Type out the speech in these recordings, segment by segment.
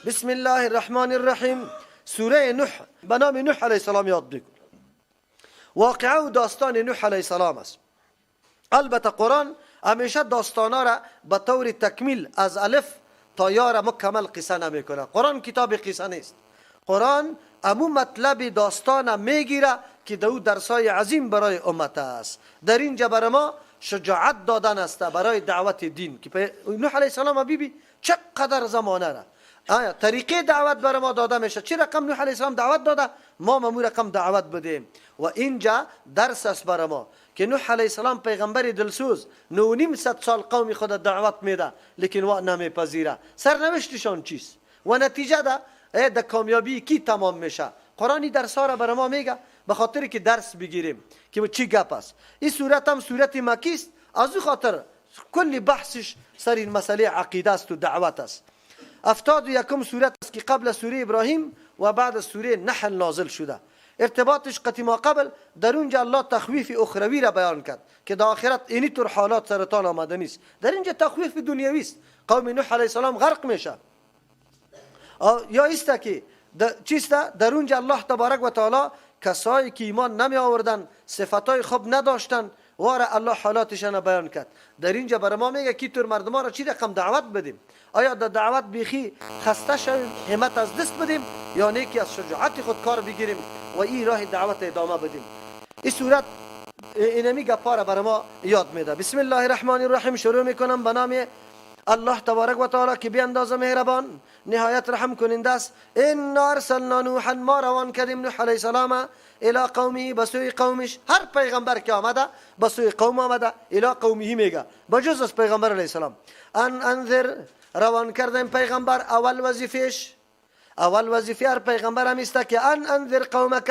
بسم الله الرحمن الرحیم. سوره نوح به نام نوح علیه السلام یاد بکن. واقعه و داستان نوح علیه السلام است. البته قرآن همیشه داستانا را به طور تکمیل از الف تا یا را مکمل قصه نمیکنه. قرآن کتاب قصه نیست. قرآن امو مطلب داستان میگیره که دو درسای عظیم برای امت است. در اینجا برای ما شجاعت دادن است برای دعوت دین که نوح علیه السلام بیبی چقدر زمانه را آیا طریقه دعوت برای ما داده میشه. چه رقم نوح علیه السلام دعوت داده، ما ممو رقم دعوت بدیم. و اینجا درس است برای ما که نوح علیه السلام پیغمبر دلسوز 950 سال قوم خود دعوت میده، لیکن وا نمیپذیره. سرنوشتشان چیست و نتیجه ده ده کامیابی کی تمام میشه. قرآنی درس ها را برای ما میگه به خاطر که درس بگیریم که چی گپ است. این سورت هم سورت مکی است، از او خاطر کلی بحثش سر این مسئله عقیده است و دعوت است. 71 سورت است که قبل سوره ابراهیم و بعد سوره نحل نازل شده. ارتباطش قطی ما قبل در اونجا الله تخویف اخروی را بیان کرد که در آخرت اینی طور حالات سرطان آمده نیست. در اینجا تخویف دنیوی است. قوم نوح علیه السلام غرق میشه. یا است که چیست در اونجا الله تبارک و تعالی کسایی که ایمان نمی آوردن، صفتای خوب نداشتن، واره الله حالاتشان بیان کرد. در اینجا برای ما میگه کی طور مردم را چی رقم دعوت بدیم. آیا در دعوت بیخی خسته شویم، همت از دست بدیم، یا نه که از شجاعت خود کار بگیریم و این راه دعوت ادامه بدیم. این صورت اینمی گپا را برای ما یاد میده. بسم الله الرحمن الرحیم. شروع میکنم به نام الله تبارک و تعالی که بی اندازه مهربان نهایت رحم کننده است. انا ارسلنا نوحا، ما روان کردیم نوح علیه السلام الی قومه، به سوی قومش. هر پیغمبر که آمده به سوی قوم آمده، الی قومه میگه بجز از پیغمبر علیه السلام. ان انذر، روان کردیم پیغمبر. اول وظیفش، اول وظیفه هر پیغمبر هم است که ان انذر قومک،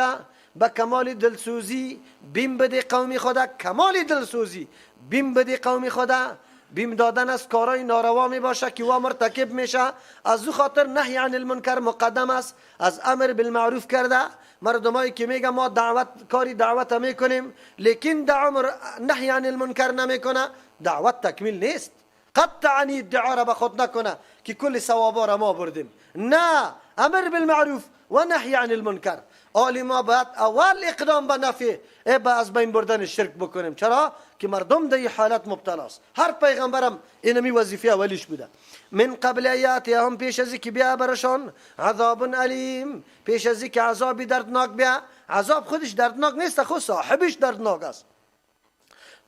به کمال دلسوزی بیم بده قوم خدا. کمال دلسوزی بیم بده قوم خدا. بیم دادن از کارهای ناروا می باشه که وا مرتکب میشه. از او خاطر نهی عن المنکر مقدم است از امر بالمعروف کرده. مردمایی که میگه ما دعوت کاری دعوت میکنیم لیکن در عمر نهی عن المنکر نمیکنه، دعوت تکمیل نیست. قطعا ادعا را به خود نکنه که کل ثوابا را ما بردیم. نه، امر بالمعروف و نهی عن المنکر. آلی ما باید اول اقدام به نفی به از بین بردن شرک بکنیم. چرا که مردم در این حالت مبتلا است. هر پیغمبرم اینمی وظیفه اولیش بوده. من قبل یاتیهم، پیش از که بیا برشان عذاب الیم، پیش از که عذاب دردناک بیا. عذاب خودش دردناک نیست، خود صاحبش دردناک است.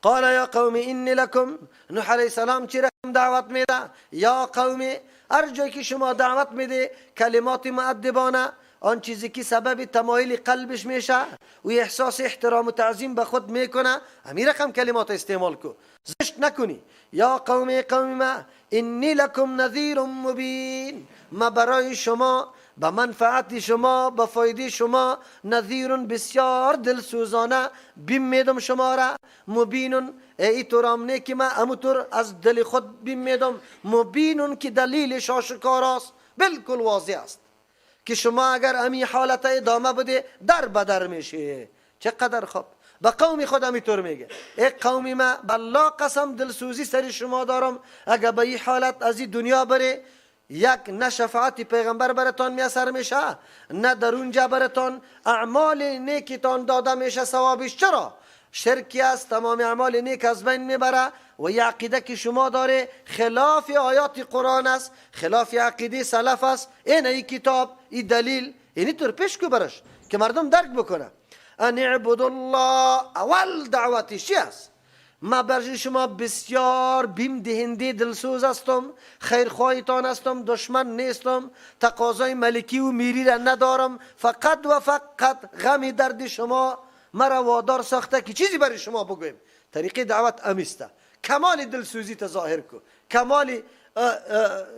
قال یا قوم انی لکم، نوح علیه السلام چی رقم دعوت میده؟ یا قوم، هر جایی که شما دعوت میده کلمات مؤدبانه، آن چیزی که سبب تمایل قلبش میشه و احساس احترام و تعظیم به خود میکنه، همین رقم کلمات استعمال کو، زشت نکنی. یا قوم، قوم ما، انی لکم نذیر مبین، ما برای شما به منفعت شما به فایده شما نذیر بسیار دلسوزانه بیم میدم شما را. مبین، ای تورام نه که ما اموتور از دل خود بیم میدم. مبین که دلیلش آشکار است، بالکل واضح است که شما اگر امی حالت ادامه بده در بدر میشه. چقدر خوب به قوم خود همیطور میگه. ای قوم ما، بالله قسم دلسوزی سر شما دارم، اگر به این حالت از این دنیا بره، یک نه شفاعت پیغمبر براتان میسر میشه، نه در اونجا براتان اعمال نیکتان داده میشه ثوابش. چرا؟ شرکی است، تمام اعمال نیک از بین میبره و یه عقیده که شما داره خلاف آیات قرآن است، خلاف عقیده سلف است. این کتاب، این دلیل، اینی طور پیش کو برش که مردم درک بکنه. ان اعبدوا الله، اول دعوتش چی است؟ ما برای شما بسیار بیم دهنده دلسوز هستم، خیرخواهتان هستم، دشمن نیستم، تقاضای ملکی و میری را ندارم، فقط و فقط غم درد شما مرا وادار ساخته که چیزی برای شما بگویم. طریق دعوت امیسته، کمال دلسوزی تظاهر کو، کمال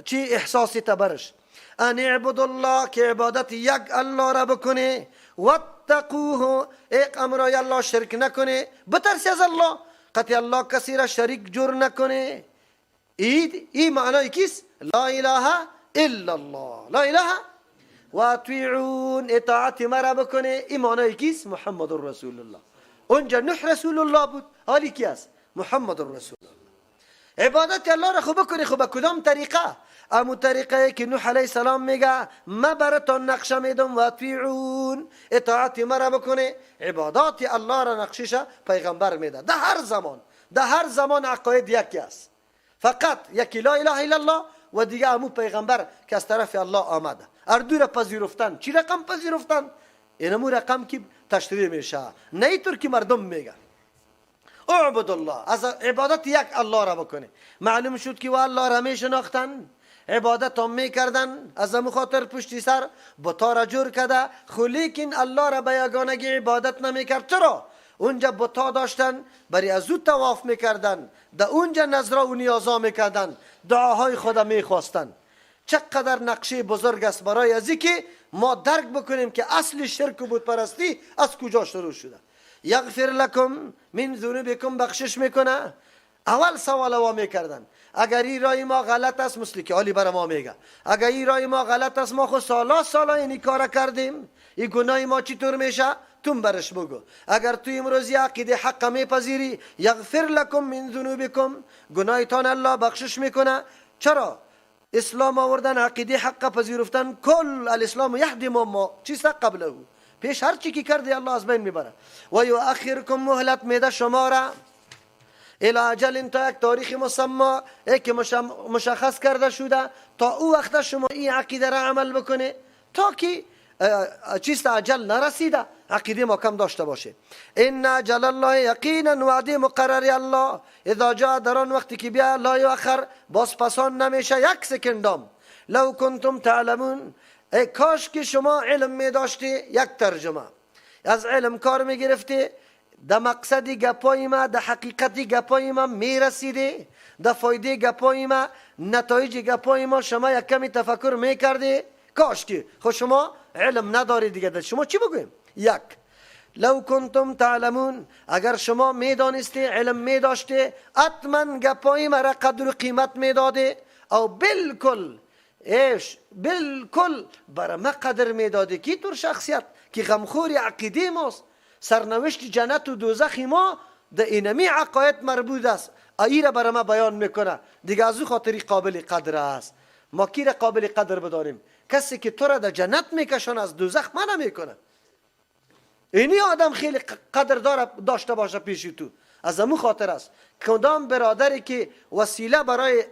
چی احساسی تبرش. ان اعبدوا الله، که عبادت یک الله را بکنه، واتقوه، ایک امرای الله شرک نکنه، بترسی از الله، قطع الله کسی را شریک جور نکنه. ای معنای کیست؟ لا اله الا الله، لا اله و اطیعون، اطاعت مرا بکنه. ای معنای کیست؟ محمد رسول الله. اونجا نوح رسول الله بود، حالی کی است؟ محمد رسول الله. عبادت الله را خوب بکنی، خوب کدام طریقه؟ امو طریقه که نوح علیه السلام میگه ما براتون نقشه میدم و اطیعون، اطاعت مرا بکنه، عبادات الله را نقشش پیغمبر میده. در هر زمان، در هر زمان عقاید یکی است، فقط یکی لا اله الا الله و دیگه امو پیغمبر که از طرف الله آمده. اردو را پذیرفتن، چی رقم پذیرفتن؟ اینمو رقم که تشریح میشه، نه اینطور که مردم میگن. اعبد الله، از عبادت یک الله را بکنه. معلوم شد که و الله را میشناختن، عبادت هم میکردن، از امو خاطر پشتی سر بتا را جور کرده، خو لیکن الله را به یگانگی عبادت نمیکرد. چرا؟ اونجا بتا داشتن، بری از او طواف میکردن، در اونجا نظر و نیازا میکردن، دعاهای خود میخواستن. چقدر نقشه بزرگ است برای از که ما درک بکنیم که اصل شرک و بت پرستی از کجا شروع شده. یغفر لکم من ذنوبکم، بخشش میکنه. اول سوال وا میکردن اگر این رای ما غلط است، مثل که علی برای ما میگه اگر این رای ما غلط است، ما خود سالا سالا این کار کردیم، این گناه ما چطور میشه؟ تم برش بگو اگر تو امروزی عقیده حق میپذیری، یغفر لکم من ذنوبکم، گناهتان الله بخشش میکنه. چرا؟ اسلام آوردن، عقیده حق پذیرفتن، کل الاسلام یهدم ما چیست قبله، پیش هر چی که کردی الله از بین میبره. و یؤخرکم، مهلت میده شما را الى اجل، تا یک تاریخ مسمى که مشخص کرده شده، تا او وقت شما این عقیده را عمل بکنه، تا که چیست اجل نرسیده عقیده ما کم داشته باشه. ان اجل الله یقینا وعده مقرر الله اذا جاء، در آن وقتی که بیا لا یؤخر، باز پسان نمیشه یک سکندام. لو کنتم تعلمون، ای کاش که شما علم می داشتی. یک ترجمه از علم کار می گرفتی، در مقصد گپای ما، در حقیقت گپای ما می رسیدی، در فایده گپای ما، نتایج گپای ما شما یک کمی تفکر می کردی. کاش که خب شما علم نداری دیگه، در شما چی بگویم؟ یک، لو کنتم تعلمون، اگر شما می دانستی، علم می داشتی، حتما گپای ما را قدر و قیمت می دادی، او بالکل ایش بالکل برای ما قدر می دادی. کی طور شخصیت که غمخور عقیده ماست، سرنوشت جنت و دوزخ ما در اینمی عقاید مربوط است، ای را برای ما بیان میکنه دیگه، از او خاطری قابل قدر است. ما کی را قابل قدر بداریم؟ کسی که تو را در جنت میکشان، از دوزخ منع میکنه. اینی آدم خیلی قدر داره داشته باشه پیش تو. از امو خاطر است کدام برادری که وسیله برای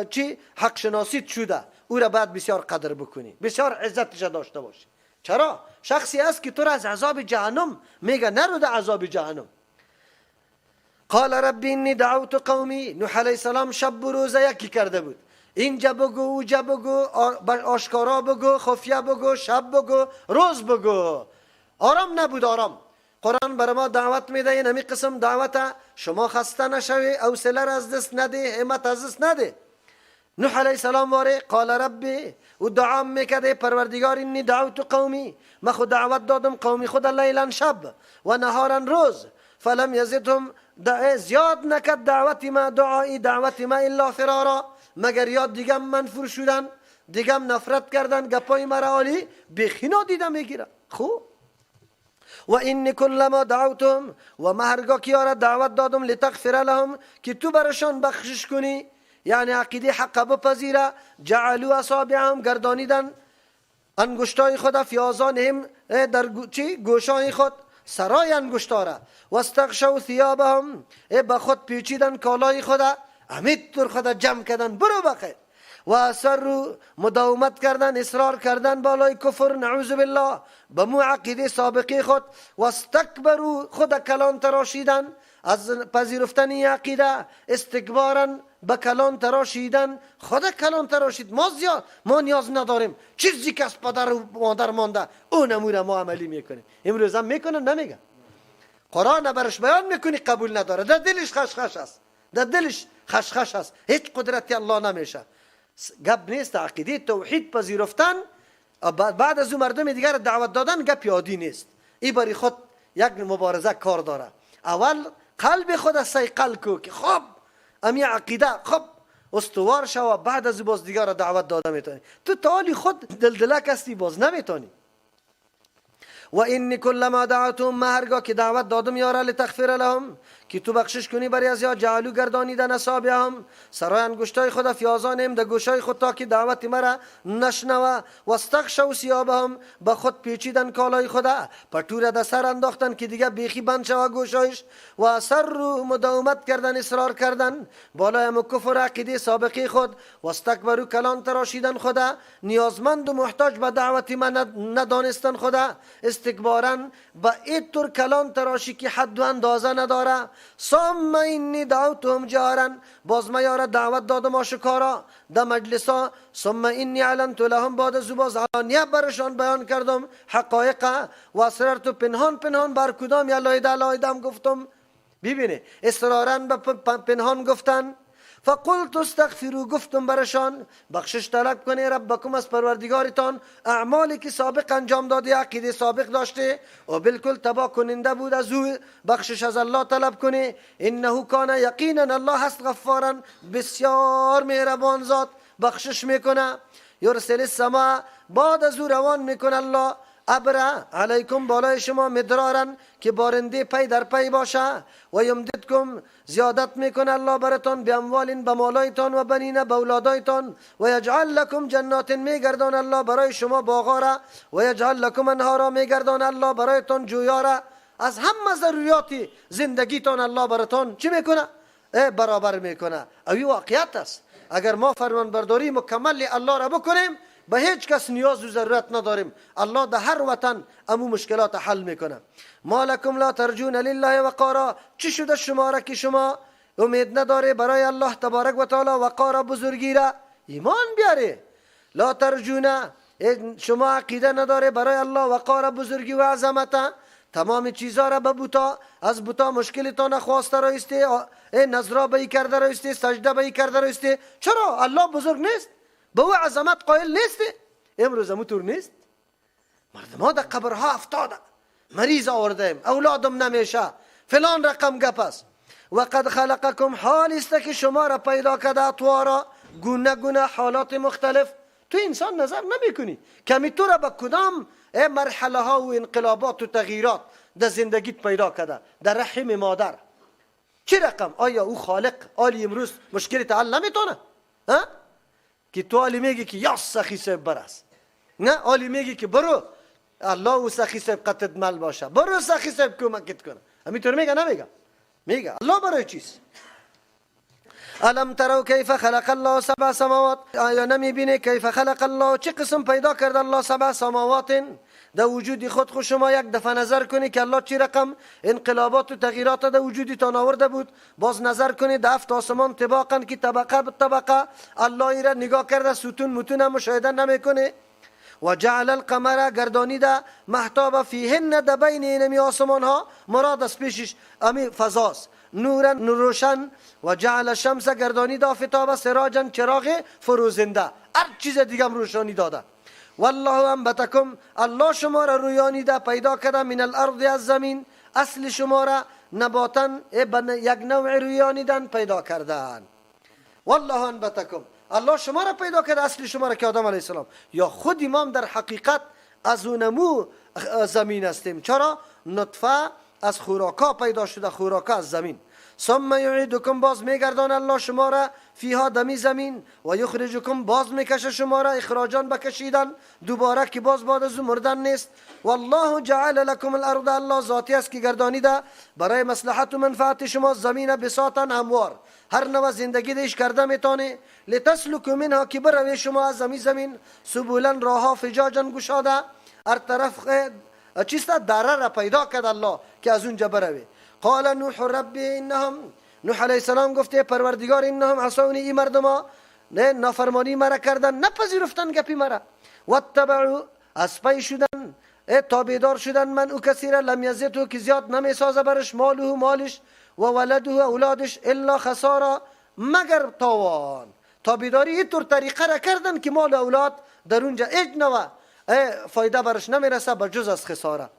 چی حق شناسی شده، او را باید بسیار قدر بکنی، بسیار عزتش داشته باشی. چرا؟ شخصی است که تو را از عذاب جهنم میگه نرو در عذاب جهنم. قال رب انی دعوت قومی، نوح علیه السلام شب و روز یکی کرده بود، اینجا بگو اوجا بگو، آشکارا بگو، خفیه بگو، شب بگو، روز بگو، آرام نبود. آرام قرآن بر ما دعوت میده، این همی قسم دعوت شما خسته نشوی، حوصله را از دست نده، همت از دست نده. نوح علیه السلام واره قال ربی، او دعا میکرده پروردگار انی دعوت قومی، ما خود دعوت دادم قومی خود لیلا شب و نهارا روز، فلم یزدهم، زیاد نکد دعوت ما، دعایی دعوت ما الا فرارا، مگر یاد دیگم منفور شدن، دیگم نفرت کردن، گپای مرا عالی بیخینا دیده میگیره. خب و انی کلما دعوتهم، و ما هرگاه که یارا دعوت دادم لتغفر لهم، که تو برشان بخشش کنی، یعنی عقیده حق بپذیره، جعلوا اصابعهم، گردانیدن انگشتای خود فی آذانهم، در چی گوشای خود، سرای انگشتاره، واستغشوا ثیابهم، به خود پیچیدن کالای خود، امید تر خود جمع کردن برو بخیر، و اصروا، مداومت کردن، اصرار کردن بالای کفر، نعوذ بالله، به مو عقیده سابقه خود، واستکبروا، خود کلان تراشیدن از پذیرفتن عقیده، استکبارا، به کلان تراشیدن، خود کلان تراشید، ما زیاد ما نیاز نداریم، چیزی که از پدر و مادر مانده اون امور ما عملی میکنیم. امروز هم میکنن، نمیگن قرآن برش بیان میکنی قبول نداره، در دلش خشخش است، در دلش خشخش است، هیچ قدرتی الله نمیشه. گپ نیست عقیده توحید پذیرفتن بعد از او مردم دیگر دعوت دادن گپ عادی نیست. ای برای خود یک مبارزه کار داره. اول قلب خود صیقل کو که خب امی عقیده خب استوار شوه، بعد از باز دیگر دعوت داده میتونی. تو تالی خود دلدلک هستی باز نمیتونی. و انی کلما دعوتهم، ما هرگاه که دعوت دادم یارا، لتغفر لهم که تو بخشش کنی برای از یا، جعلوا گردانیدن اصابعهم سرای انگشتای خود فی آذانهم در گوشای خود تا که دعوت مرا نشنوه. واستغشوا ثیابهم به خود پیچیدن کالای خود، پتو را در سر انداختن که دیگه بیخی بند شوه گوشایش. و اصروا مداومت کردن، اصرار کردن بالای همو کفر عقیده سابقه خود. واستکبروا کلان تراشیدن خود، نیازمند و محتاج به دعوت من ندانستن خود. استکبارا به اینطور کلان تراشی که حد و اندازه نداره. ثم انی دعوتهم جهرا، باز ما یاره دعوت دادم آشکارا در مجلسا. ثم انی اعلنت لهم، بعد از باز علانیه برشان بیان کردم حقایق. و اسررت پنهان پنهان بر کدام علیحده علیحده گفتم. ببینه اصرارا به پنهان گفتن. فقلت استغفروا، گفتم برشان بخشش طلب کنه ربکم از پروردگارتان، اعمالی که سابق انجام داده، عقیده سابق داشته و بالکل تباه کننده بود، از او بخشش از الله طلب کنه. انه کان یقینا الله هست غفارا بسیار مهربان ذات، بخشش میکنه. یرسل السماء، بعد از او روان میکنه الله ابر علیکم بالای شما مدرارا که بارنده پی در پی باشه. و یمددکم زیادت میکنه الله براتان باموال به مالایتان و بنین به اولادایتان. و یجعل لکم جنات میگردان الله برای شما باغا را. و یجعل لکم انهارا میگردان الله برایتان جویا را. از همه ضروریات زندگیتان الله براتان چی میکنه؟ برابر میکنه. اوی واقعیت است. اگر ما فرمان برداری مکمل الله را بکنیم به هیچ کس نیاز و ضرورت نداریم. الله در هر وطن امو مشکلات حل میکنه. ما لکم لا ترجون لله وقارا، چی شده شما را که شما امید نداره برای الله تبارک و تعالی وقارا بزرگی را؟ ایمان بیاره. لا ترجون، شما عقیده نداره برای الله وقارا بزرگی و عظمت. تمام چیزا را به بوتا، از بوتا مشکلتان خواسته را استی، نظرا به ای کرده را استی، سجده به ای کرده را استی. چرا الله بزرگ نیست؟ به او عظمت قائل نیست؟ امروز همونطور نیست. مردم ها در قبرها افتاده، مریض آوردیم، اولادم نمیشه، فلان رقم گپ است. و قد خلقکم، حال است که شما را پیدا کرده اطوارا، گونه گونه حالات مختلف. تو انسان نظر نمی کنی کمی تو را به کدام مرحله ها و انقلابات و تغییرات در زندگیت پیدا کرده در رحم مادر. چه رقم؟ آیا او خالق آلی امروز مشکل حل نمیتونه؟ ها؟ که تو آلی میگی که یا سخی صاحب برس، نه آلی میگی که برو الله و سخی صاحب قطعت مل باشه، برو سخی صاحب کمکت کنه. همینطور میگه؟ نمیگه؟ میگه. الله برای چیز؟ الم تروا کیف خلق الله سبع سماوات، آیا نمیبینه کیف خلق الله چه قسم پیدا کرد الله سبع سماوات در وجود خود. خود شما یک دفعه نظر کنی که الله چی رقم انقلابات و تغییرات در وجودتان آورده بود. باز نظر کنی در هفت آسمان طباقا که طبقه به طبقه الله را نگاه کرده، ستون متون هم مشاهده نمیکنه. و جعل القمر گردانیده مهتاب فیهن در بین اینمی آسمان ها، مراد از پیشش امی فضاست، نورا روشن. و جعل الشمس گردانیده آفتاب سراجا چراغ فروزنده، هر چیز دیگه هم روشنی داده. والله انبتکم، الله شما را رویانیده پیدا کرده من الارض از زمین، اصل شما را نباتن یک نوع رویانیدن پیدا کردن. والله انبتکم، الله شما را پیدا کرده اصل شما را که آدم علیه السلام یا خود امام در حقیقت از اونمو زمین هستیم. چرا؟ نطفه از خوراکا پیدا شده، خوراکا از زمین. ثم یعیدکم، باز میگردان الله شما را فیها دمی زمین. و یخرجکم، باز میکشه شما را اخراجان بکشیدن دوباره که باز بعد از مردن نیست. والله جعل لکم الارض، الله ذاتی است که گردانیده برای مصلحت و منفعت شما زمین بساطا هموار، هر نوع زندگی دیش کرده میتونه. لتسلکوا منها، که بروی شما از زمین سبولا راها فجاجا گشاده، هر طرف چیست دره را پیدا کرد الله که از اونجا بروی. قال نوح ربی انهم، نوح علیه السلام گفته پروردگار انهم عصونی، ای مردما نه نافرمانی مرا کردن، نپذیرفتن گپی مرا. واتبعوا، از پی شدن، تابعدار شدن من او کسی را لم یزده که زیاد نمیسازه برش ماله مالش و ولده اولادش الا خسارا مگر تاوان. تابعداری اینطور طریقه را کردن که مال اولاد در اونجا هیچ نوع فایده برش نمیرسه بجز از خساره.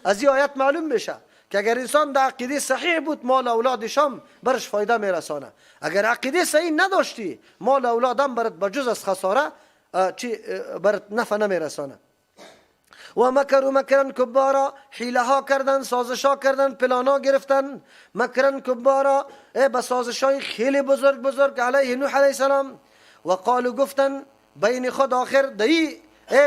از این آیت معلوم میشه که اگر انسان در عقیده صحیح بود مال اولادش هم برش فایده میرسانه. اگر عقیده صحیح نداشتی مال اولادم برات بجز از خساره چی برات نفع نمیرسانه. و مکروا مکرا کبارا، حیله ها کردن، سازش ها کردن، پلان ها گرفتن. مکرا کبارا، به سازش های خیلی بزرگ بزرگ علیه نوح علیه السلام. و قالوا گفتن بین خود، آخر دایی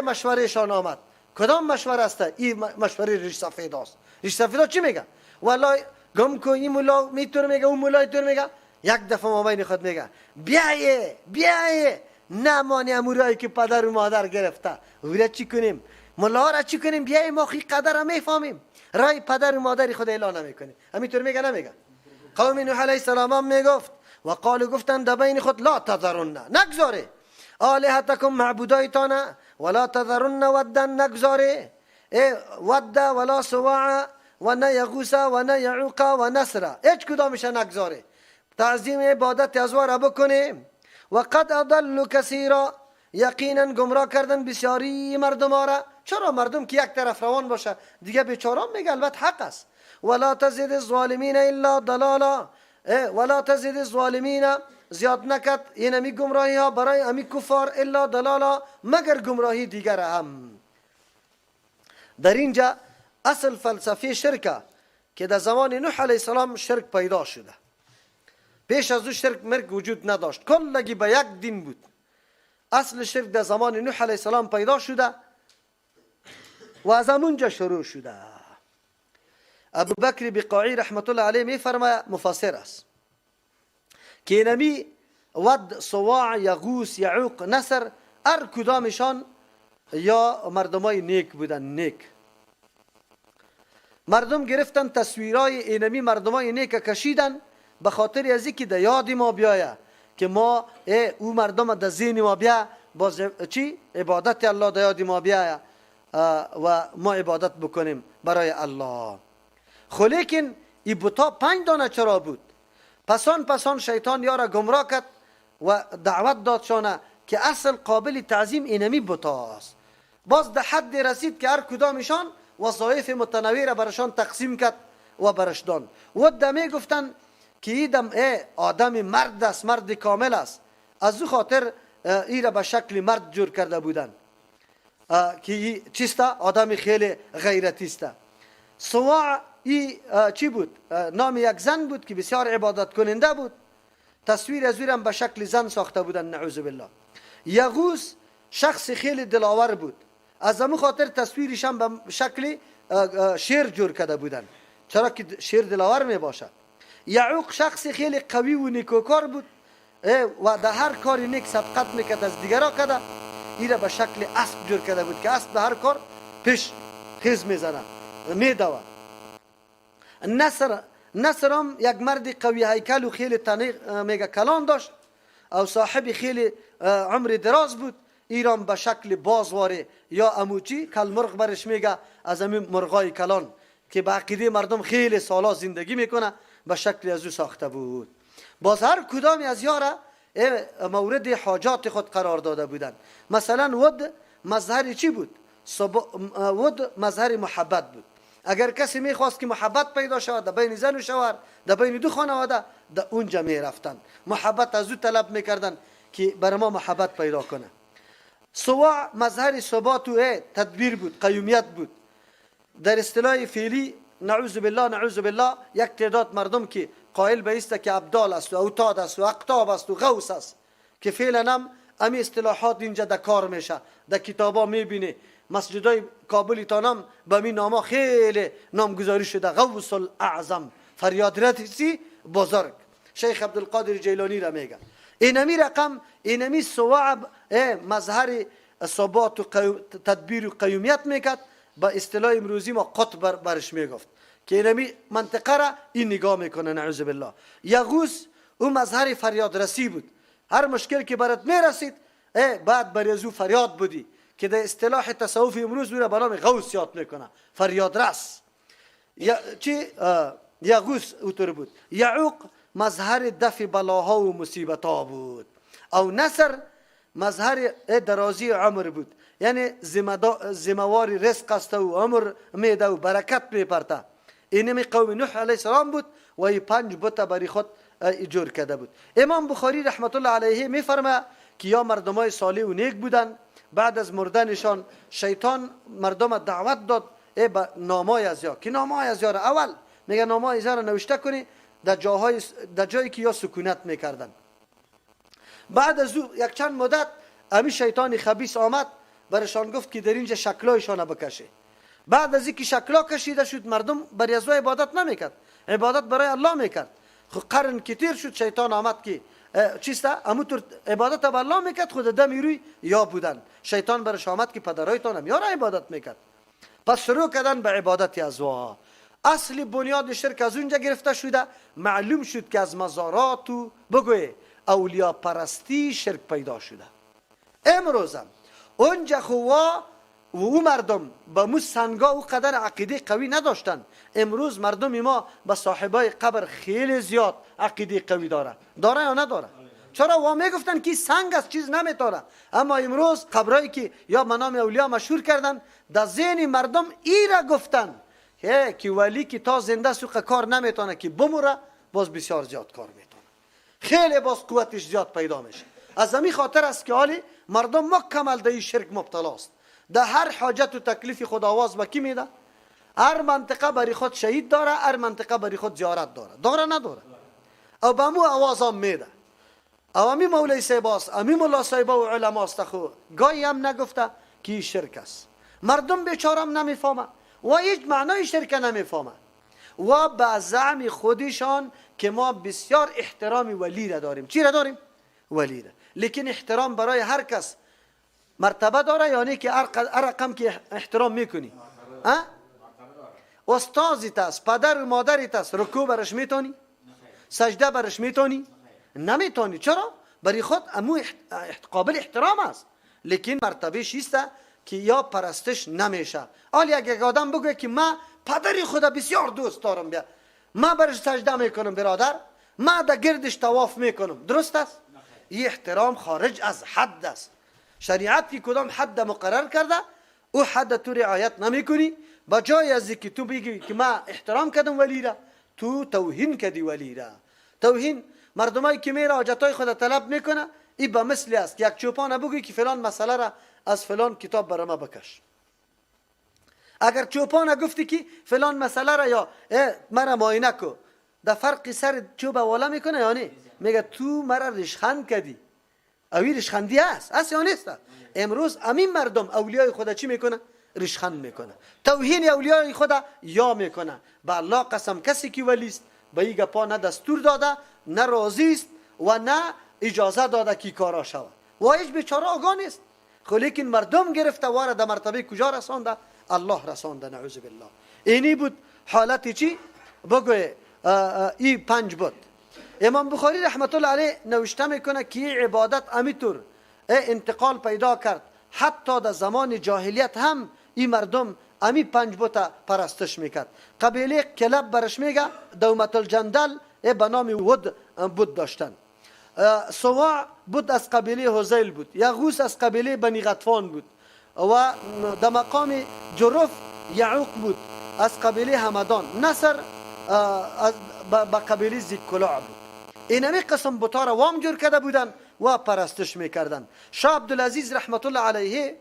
مشورهشان آمد. کدام مشوره است؟ این مشوره ریش سفید است. ریش سفید چی میگه؟ والله گم کو، این مولا میتونه میگه، اون مولا میتونه میگه. یک دفعه ما بین خود میگه بیایه بیایه، نمانی امورایی که پدر و مادر گرفته او چی کنیم؟ ملا را چی کنیم؟ بیای ما خی قدر میفهمیم، رای پدر و مادر خود اعلان نمیکنیم. همینطور میگه نمیگه؟ قوم نوح علیه السلام هم میگفت و قالوا گفتن در بین خود لا تذرن، نگذاره آلهتکم معبودایتان، ولا تذرن ودا، نگذاره ود ولا سواع و نه یغوث و نه یعوق و نسر، هیچ کدامش نگذاره، تعظیم عبادت از را بکنیم. و قد اضلوا کثیرا، یقینا گمراه کردن بسیاری مردم را. چرا مردم که یک طرف روان باشه دیگه بیچاران میگه البته حق است. ولا تزید الظالمین الا ضلالا، ولا تزید الظالمین، زیاد نکد اینمی گمراهی ها برای امی کفار الا ضلالا، مگر گمراهی دیگر هم. در اینجا اصل فلسفه شرکه که در زمان نوح علیه السلام شرک پیدا شده. پیش از او شرک مرگ وجود نداشت، کلگی به یک دین بود. اصل شرک در زمان نوح علیه السلام پیدا شده و از همونجا شروع شده. ابو بکر بقاعی رحمت الله علیه میفرماید، مفسر است، که اینمی ود، سواع، یغوث، یعوق، نسر هر کدامشان یا مردمای نیک بودن. نیک مردم گرفتن تصویرای اینمی مردمای نیک کشیدن به خاطر از اینکه در یاد ما بیایه که ما او مردم در ذهن ما بیا، باز چی عبادت الله در یاد ما بیایه و ما عبادت بکنیم برای الله. خو لیکن ای بتا 5 دانه چرا بود؟ پسان پسان شیطان یارا گمراه کرد و دعوت داد شانه که اصل قابل تعظیم اینمی بتاست. باز در حد رسید که هر کدامشان وظایف متنوع را برشان تقسیم کرد و برش دان. و دمه گفتن که ای دم آدم مرد است، مرد کامل است، از او خاطر ای را به شکل مرد جور کرده بودن که ای چیست؟ آدم خیلی غیرتی است. سواع ای چی بود؟ نام یک زن بود که بسیار عبادت کننده بود، تصویر از او به شکل زن ساخته بودن، نعوذ بالله. یغوث شخص خیلی دلاور بود، از همون خاطر تصویرش هم به شکل شیر جور کرده بودن، چرا که شیر دلاور می باشد. یعوق شخص خیلی قوی و نیکوکار بود و در هر کاری نیک سبقت میکرد از دیگرا کرده، ای را به شکل اسب جور کرده بود که اسب به هر کار پیش خیز میزنه میدوه. نصر هم یک مرد قوی هیکل و خیلی تنه میگه کلان داشت او صاحب خیلی عمر دراز بود، ایران به شکل بازواره یا اموچی کل مرغ برش میگه، از همین مرغای کلان که به عقیده مردم خیلی سالا زندگی میکنه به شکل از او ساخته بود. باز هر کدامی از یاره مورد حاجات خود قرار داده بودن. مثلا ود مظهر چی بود؟ ود مظهر محبت بود. اگر کسی میخواست که محبت پیدا شود در بین زن و شوهر، در بین دو خانواده، در اونجا میرفتن، محبت از او طلب میکردن که بر ما محبت پیدا کنه. سواع مظهر ثبات و تدبیر بود، قیومیت بود. در اصطلاح فعلی نعوذ بالله نعوذ بالله یک تعداد مردم که قائل به است که ابدال است و اوتاد است و اقطاب است و غوث است، که فعلا هم امی اصطلاحات اینجا در کار میشه، در کتابا میبینی مسجدای کابلی تانم به می ناما خیلی نامگذاری شده، غوث الاعظم، فریاد رسی بزرگ، شیخ عبدالقادر جیلانی را میگه. اینمی رقم اینمی سواع مظهر ثبات و تدبیر و قیومیت میکرد، با اصطلاح امروزی ما قطب برش میگفت که اینمی منطقه را این نگاه میکنه، نعوذ بالله. یغوث او مظهر فریاد رسی بود، هر مشکل که برات میرسید بعد بر از او فریاد بودی، که در اصطلاح تصوف امروز او را به نام غوث یاد میکنه، فریاد رس. چی یغوث اوتر بود. یعوق مظهر دفع بلاها و مصیبت ها بود. او نصر مظهر درازی عمر بود، یعنی ذمه‌وار رزق است و عمر میده و برکت میپرته. اینمی قوم نوح علیه السلام بود و این 5 بت برای خود جور کرده بود. امام بخاری رحمت الله علیه میفرمه که یا مردمای صالح و نیک بودن بعد از مردنشان شیطان مردم دعوت داد ای به نامای از یا که نامای از یا را اول میگه نامای از یا را نوشته کنی در جاهای در جایی که یا سکونت میکردن. بعد از او یک چند مدت امی شیطان خبیث آمد برشان گفت که در اینجا شکلایشان بکشه. بعد از اینکه شکلا کشیده شد مردم برای از عبادت نمیکرد، عبادت برای الله میکرد. خو قرن که تیر شد شیطان آمد که چیست اموطور عبادت به الله میکرد، خود دمی روی یا بودن. شیطان برش آمد که پدرایتان هم یا را عبادت میکرد. پس شروع کردن به عبادت از وا. اصل بنیاد شرک از اونجا گرفته شده. معلوم شد که از مزارات و بگوی اولیا پرستی شرک پیدا شده. امروزم اونجا خوا و او مردم به مو سنگا او قدر عقیده قوی نداشتن. امروز مردم ما به صاحبای قبر خیلی زیاد عقیده قوی داره. داره یا نداره؟ چرا وا میگفتن که سنگ از چیز نمیتونه، اما امروز قبرایی که یا منام اولیا مشهور کردن در ذهن مردم ای را گفتن که ولی که تا زنده سوق کار نمیتونه که بموره باز بسیار زیاد کار میتونه، خیلی باز قوتش زیاد پیدا میشه. از همین خاطر است که حالی مردم مکمل در این شرک مبتلا است. در هر حاجت و تکلیف خود آواز به کی میده؟ هر منطقه برای خود شهید داره، هر منطقه برای خود زیارت داره. داره نداره؟ او به مو آواز هم میده. او امی مولوی صاحب است، امی ملا صاحب و علما است، خو گاهی هم نگفته که شرک است. مردم بیچاره هم نمیفهمه و هیچ معنای شرک نمیفهمه و به زعم خودشان که ما بسیار احترام ولی را داریم. چی را داریم؟ ولی را. لیکن احترام برای هر کس مرتبه داره، یعنی که هر رقم که احترام میکنی، استازیت است، پدر و مادرت است، رکوع برش میتونی؟ سجده برش میتونی؟ نمیتونی. چرا؟ برای خود امو قابل احترام است، لیکن مرتبه است که یا پرستش نمیشه. حالا اگه آدم بگه که ما پدر خود بسیار دوست دارم، بیا ما برش سجده میکنم برادر، ما در گردش طواف میکنم، درست است؟ این احترام خارج از حد است. شریعت که کدام حد مقرر کرده او حد تو رعایت نمیکنی، با جای از که تو بگی که ما احترام کردم ولی را، تو توهین کردی ولی را. توهین مردمایی که میره حاجتای خود طلب میکنه، این به مثل است یک چوپان بگی که فلان مسئله را از فلان کتاب برای ما بکش. اگر چوپان گفتی که فلان مسئله را یا مرا معاینه کو، در فرق سر چوب والا میکنه، یعنی میگه تو مرا ریشخند کردی. اوی ریشخندی است، است یا نیست؟ امروز امین مردم اولیای خدا چی میکنه؟ ریشخند میکنه، توهین اولیای خدا یا میکنه. به الله قسم کسی که ولی است به این گپا نه دستور داده، نه راضی است و نه اجازه داده که کارا شود و هیچ بیچاره آگاه نیست. خو لیکن مردم گرفته وارد در مرتبه کجا رسانده؟ الله رسانده، نعوذ بالله. اینی بود حالت چی؟ بگوی ای پنج بود. امام بخاری رحمت الله علیه نوشته میکنه که عبادت امیتور انتقال پیدا کرد، حتی در زمان جاهلیت هم این مردم امی پنج بت پرستش میکرد. قبیله کلب برش میگه دومت الجندل به نام ود بود داشتن. سواع بود از قبیله هزیل بود، یغوث از قبیله بنی غطفان بود و در مقام جرف یعوق بود از قبیله همدان، نصر به قبیله زیکلاع بود. اینمی قسم بتا را وام جور کرده بودن و پرستش میکردن. شاه عبدالعزیز رحمت الله علیه،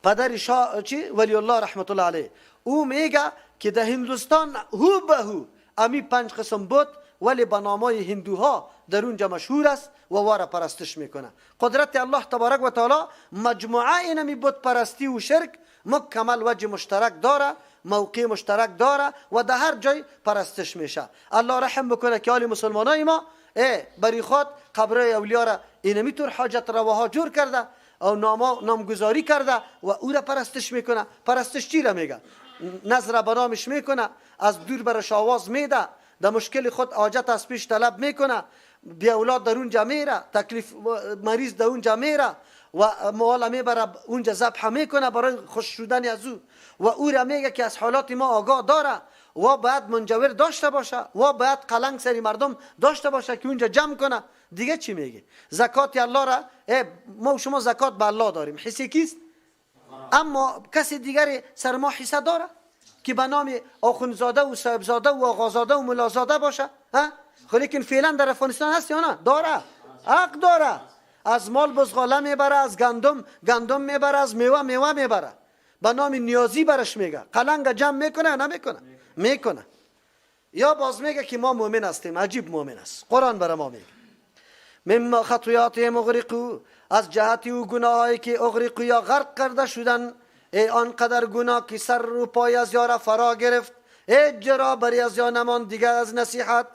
پدر شاه چی ولی الله رحمت الله علیه، او میگه که در هندوستان هو به هو امی پنج قسم بت ولی به نامای هندوها در اونجا مشهور است و واره پرستش میکنه. قدرت الله تبارک و تعالی مجموعه اینمی بت پرستی و شرک مکمل وجه مشترک داره، موقع مشترک داره و در هر جای پرستش میشه. الله رحم بکنه که حال مسلمانای ما بری خود قبر اولیا را اینمی طور حاجت رواها جور کرده او نامگذاری کرده و او را پرستش میکنه. پرستش چی را میگه؟ نظر به نامش میکنه، از دور برش آواز میده، در مشکل خود حاجت از پیش طلب میکنه، بی اولاد در اونجا میره، تکلیف مریض در اونجا میره و مال میبره اونجا ذبح میکنه برای خوش شدن از او و او را میگه که از حالات ما آگاه داره و باید منجور داشته باشه و باید قلنگ سری مردم داشته باشه که اونجا جمع کنه. دیگه چی میگه؟ زکات الله را ما و شما زکات به الله داریم، حصه کیست؟ اما کسی دیگری سر ما حصه داره که به نام آخوندزاده و صاحبزاده و آقازاده و ملازاده باشه؟ ها؟ خب لیکن فعلا در افغانستان هست یا نه؟ داره، حق داره. از مال بزغاله میبره، از گندم گندم میبره، از میوه میوه میبره. به نام نیازی برش میگه. قلنگ جمع میکنه نمیکنه؟ میکنه. یا باز میگه که ما مؤمن هستیم. عجیب مؤمن است. قرآن برای ما میگه مما خطیاتهم اغرقوا، از جهت او گناهایی که اغرقوا یا غرق کرده شدن. ای آنقدر گناه که سر و پای از یارا فرا گرفت، ای جرا بری از یا نمان دیگر از نصیحت.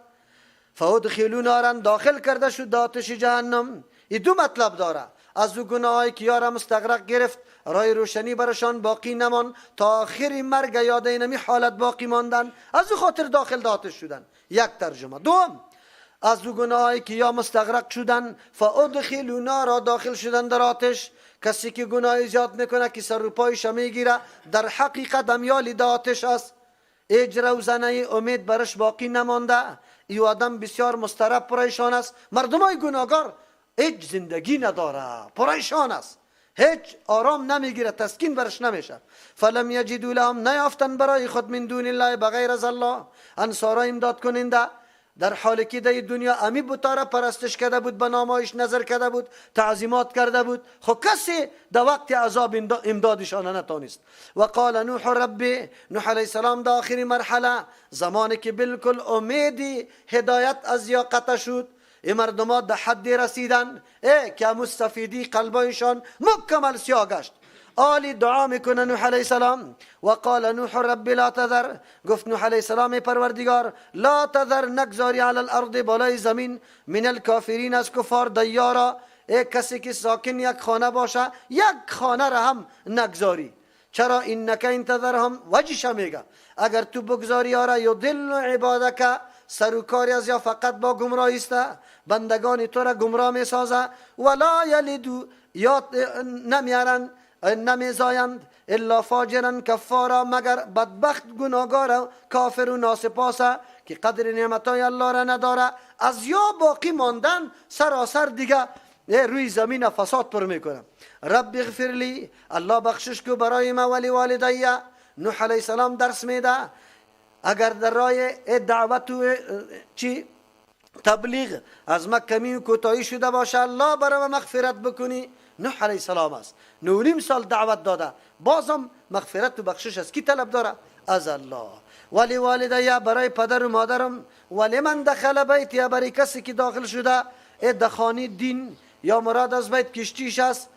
فادخلوا نارا، داخل کرده شد آتش جهنم. این دو مطلب داره. از او گناهایی که یارا مستغرق گرفت، رای روشنی برشان باقی نمان، تا آخر مرگ یاد اینمی حالت باقی ماندن، از او خاطر داخل آتش شدن. یک ترجمه. دوم، از او گناهایی که یا مستغرق شدن، فادخلوا نارا، داخل شدن در آتش. کسی که گناه زیاد میکنه که سر و پایش میگیره، در حقیقت امیال در آتش است. اجر و زنه امید برش باقی نمانده. ای آدم بسیار مضطرب پریشان است. مردمای گناهگار هیچ زندگی نداره، پریشان است، هیچ آرام نمیگیره، تسکین برش نمیشه. فلم یجدوا لهم، نیافتن برای خود من دون الله، بغیر از الله، انصارا امداد کننده. در حالی که در دنیا امی بتاره پرستش کرده بود، به نامایش نظر کرده بود، تعظیمات کرده بود، خب کسی در وقت عذاب امدادشان نتانست. و قال نوح ربی، نوح علیه السلام در آخری مرحله، زمانی که بالکل امیدی هدایت از یا قطع شد، این مردمات در حدی رسیدن ای که مستفیدی قلبایشان مکمل سیاه گشت. آلی دعا میکنه نوح علیه السلام. و قال نوح رب لا تذر، گفت نوح علیه السلام پروردگار، لا تذر، نگذاری علی الارض، بالای زمین، من الکافرین، از کفار، دیارا، ای کسی که ساکن یک خانه باشه، یک خانه را هم نگذاری. چرا؟ انک ان تذرهم، وجهش میگه اگر تو بگذاری آره، یضل عبادک، سر و کاری از یا فقط با گمراهی است، بندگان تو را گمراه میسازه. ولا یلدو، یا نمیارن، نمیزایند، الا فاجرا کفارا، مگر بدبخت گناهگار کافر و ناسپاس که قدر نعمتای الله را نداره. از یا باقی ماندن سراسر دیگه روی زمین فساد پر میکنه. رب اغفر لی، الله بخشش کو برای ما، ولی والدی. نوح علیه السلام درس میده اگر در راه دعوت و چی تبلیغ از ما کمی و کوتاهی شده باشه، الله برای ما مغفرت بکنی. نوح علیه السلام است، 9.5 سال دعوت داده، بازم مغفرت و بخشش از کی طلب داره؟ از الله. ولی والدی، برای پدر و مادرم، ولی من دخل بیت، یا برای کسی که داخل شده دخانی دین، یا مراد از بیت کشتیش است،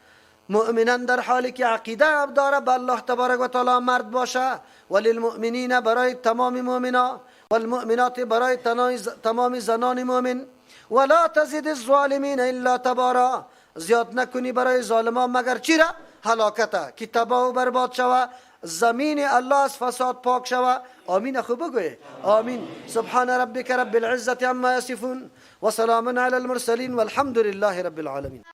مؤمنا، در حالی که عقیده داره به الله تبارک و تعالی، مرد باشه. وللمؤمنین، برای تمام مؤمنا، والمؤمنات، برای تمام زنان مؤمن. ولا تزد الظالمین الا تبارا، زیاد نکنی برای ظالمان مگر چی را؟ هلاکته، که تباه و برباد شوه، زمین الله از فساد پاک شوه. آمین. خوب بگوی آمین. سبحان ربک رب العزة عما یصفون وسلام علی المرسلین والحمد لله رب العالمین.